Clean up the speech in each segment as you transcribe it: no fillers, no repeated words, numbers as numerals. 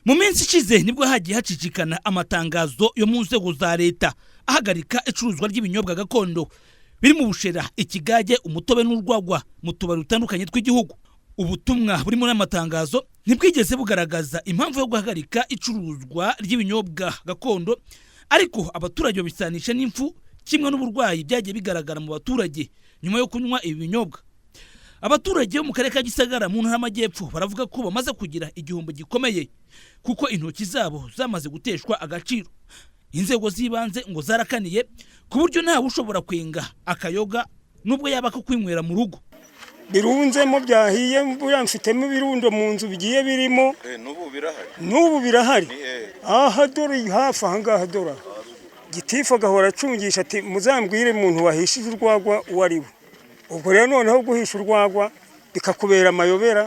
Mu minsi ishize nibwo hagiye hacicikana amatangazo yo mu nzego za leta ahagarika icuruzwa ry'ibinyobwa gakondo biri mu bushera, ikigage, umutobe n'urwagwa mu tubari dutandukanye tw'igihugu. Ubutumwa buri muri aya matangazo ntibwigeze bugaragaza impamvu yo guhagarika icuruzwa ry'ibinyobwa gakondo, ariko abaturage babisanisha n'impfu kimwe n'uburwayi byagiye bigaragara mu baturage nyuma yo kunywa ibi binyobwa. Abaturage bo mu karere ka Gisagara mu ntara y'Amajyepfo baravuga ko bamaze kugira igihombo gikomeye kuko intoki zabo zamaze guteshwa agaciro. Inzego z'ibanze ngo zarakaniye ku buryo ntawe ushobora kwenga akayoga nubwo yaba ko kwinywera mu rugo. Birunzemo byahiye, buriya mfitemo ibirundo mu nzu bigiye birimo. N'ubu birahari? N'ubu birahari. Ni hehe? Aha dore hafi aha ngaha, dore aha. Gitifu agahora acungisha ati: "Muzambwire umuntu wahishije urwagwa uwo ari we." Ubwo rero noneho guhisha urwagwa bikakubera amayobera,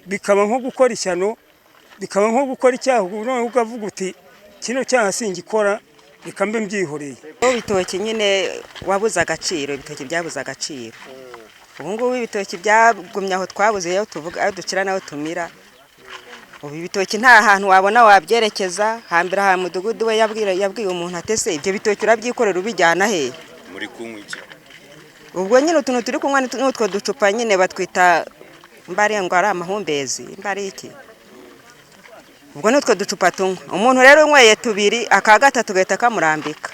bikaba nko gukora ishyano, bikaba nko gukora icyaha. Noneho ukavuga uti: "Kino cyaha singikora, reka mbe mbyihoreye." Ibitoki nyine wabuze agaciro, ibitoki byabuze agaciro. Ubu ngubu ibitoki byagumye aho, twabuze iyo tuvuga, ayo dukira n'ayo tumira. Ubu ibitoki nta hantu wabona wabyerekeza. Hambere aha mudugudu we yabwiye umuntu ati: "Ese ibyo bitoki urabyikorera ubijyana he?" Muri kunywa iki? Ubwo nyine utuntu turi kunywa ni utwo ducupa nyine batwita mbari ngo ari amahumbezi, mbari iki. Ubwo ni utwo ducupa tunywa. Umuntu rero unyweye tubiri, aka gatatu gahita kamurambika.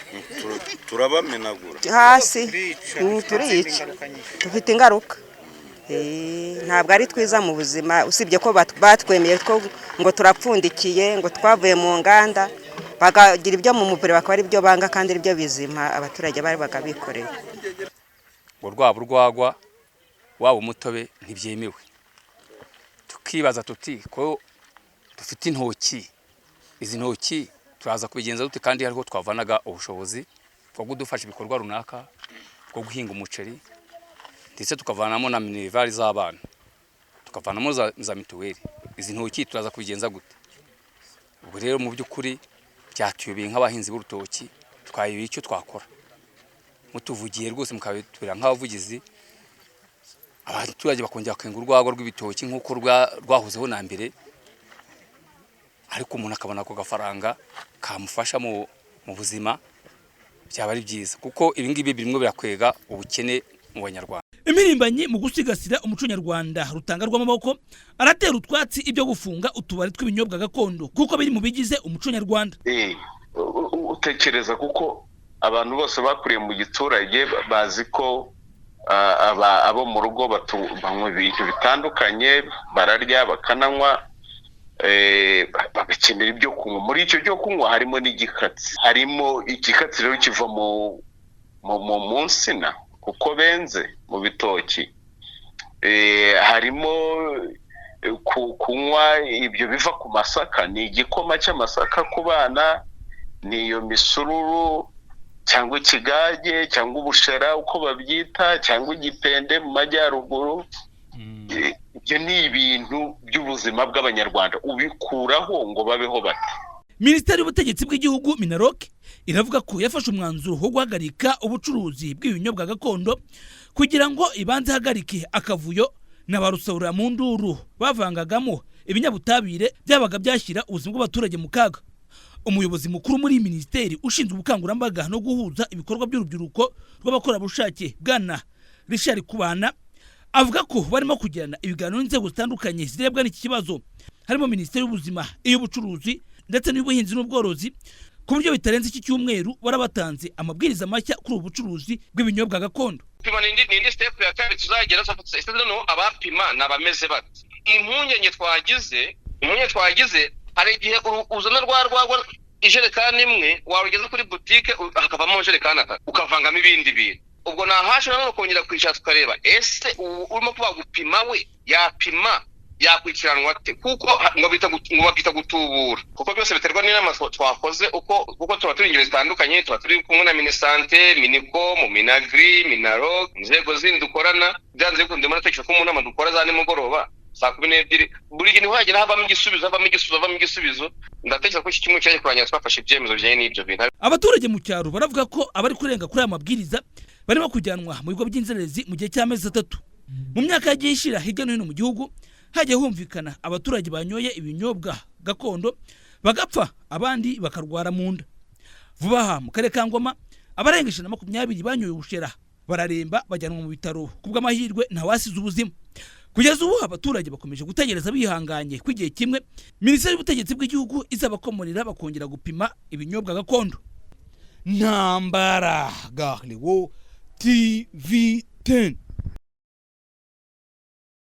Turabamenagura. Hasi. Turica, dufite ingaruka. Ntabwo ari twiza mu buzima, usibye ko batwemeye ko ngo turapfundikiye, ngo twavuye mu nganda, bakagira ibyo mu muvure bakaba ari byo banga kandi ari byo bizima abaturage bari bakabikoreye. Ngo rwaba urwagwa, waba umutobe, ntibyemewe. Tukibaza tuti: "Ko dufite intoki, izi ntoki turaza kubigenza dute?" Kandi hariho twavanaga ubushobozi bwo kudufasha ibikorwa runaka, bwo guhinga umuceri, ndetse tukavanamo na minerval z'abana, tukavanamo za mituweli. Izi ntoki turaza kubigenza gute? Ubwo rero mu by'ukuri byatuyobeye nk'abahinzi b'urutoki, twayobeye icyo twakora. Mutuvugiye rwose, mukabitubera nk'abavugizi, abaturage bakongera bakenga urwagwa rw'ibitoki nk'uko rwahozeho na mbere, ariko umuntu akabona ako gafaranga kamufasha mu buzima, byaba ari byiza, kuko ibi ngibi birimo birakwega ubukene mu Banyarwanda. Impirimbanyi mu gusigasira umuco nyarwanda Rutanga rw'Amaboko aratera utwatsi ibyo gufunga utubari tw'ibinyobwa gakondo kuko biri mu bigize umuco nyarwanda. Utekereza kuko abantu bose bakuriye mu giturage bazi ko abo mu rugo banywa ibintu bitandukanye, bararya, bakananywa, bagakenera ibyo kunywa. Muri icyo byo kunywa harimo n'igikatsi. Harimo igikatsi rero kiva mu nsina kuko benze mu bitoki. Harimo kunywa ibyo biva ku masaka, ni igikoma cy'amasaka ku bana, ni iyo misururu cyangwa ikigage cyangwa ubushera uko babyita, cyangwa igipende mu majyaruguru. Ibyo ni ibintu by'ubuzima bw'Abanyarwanda, ubikuraho ngo babeho bate? Minisiteri y'Ubutegetsi bw'Igihugu, MINALOC, iravuga ko yafashe umwanzuro wo guhagarika ubucuruzi bw'ibinyobwa gakondo kugira ngo ibanze ihagarike akavuyo na ba rusahurira mu nduru bavangagamo ibinyabutabire byabaga byashyira ubuzima bw'abaturage mu kaga. Umuyobozi mukuru muri iyi minisiteri ushinzwe ubukangurambaga no guhuza ibikorwa by'urubyiruko rw'abakorerabushake, bwana Richard Kubana, avuga ko barimo kugirana ibiganiro n'inzego zitandukanye zirebwa n'iki kibazo, harimo Minisiteri y'Ubuzima, iy'Ubucuruzi ndetse n'iy'Ubuhinzi n'Ubworozi, ku buryo bitarenze iki cyumweru barabatanze amabwiriza mashya kuri ubu bucuruzi bw'ibinyobwa gakondo. Gupima ni indi step ya kabiri tuzagera. Ese noneho abapima ni abameze bate? Impungenge twagize, hari igihe uzana rwa rwagwa ijerekani imwe, warugeza kuri butike hakavamo ijerekani atatu, ukavangamo ibindi bintu. Ubwo nahashe nanone kongera kwicara tukareba: ese ubu urimo kuba gupima we yapima yakurikiranwa ate? Kuko ngo babyita gutubura, kuko byose biterwa n'inama twakoze uko, kuko tuba turi ingeri zitandukanye, tuba turi kumwe na MINISANTE, MINICOM, MINAGRI, MINALOC, inzego zindi dukorana. Byanze bikunze muratekereza ko mu nama dukora za nimugoroba saa 12 buri gihe niho hagera havamo igisubizo, havamo igisubizo, havamo igisubizo. Ndatekereza ko iki cyumweru cyaje kurangira twafashe ibyemezo bijyanye n'ibyo bintu. Abaturage mu cyaro baravuga ko abari kurenga kuri aya mabwiriza barimo kujyanwa mu bigo by'inzererezi mu gihe cy'amezi 3. Mu myaka yagiye ishira hirya no hino mu gihugu. Hagiye humvikana abaturage banyoye ibinyobwa gakondo bagapfa, abandi bakarwara mu nda. Vuba aha mu karere ka Ngoma, abarenga 120 banyoye ubushera bararemba, bajyanwa mu bitaro. Ku bw'amahirwe ntawasize ubuzima. Kugeza ubu abaturage bakomeje gutegereza bihanganye ko igihe kimwe Minisiteri y'Ubutegetsi bw'Igihugu izabakomorera bakongera gupima ibinyobwa gakondo. Ntambara Gahlewo, TV 10.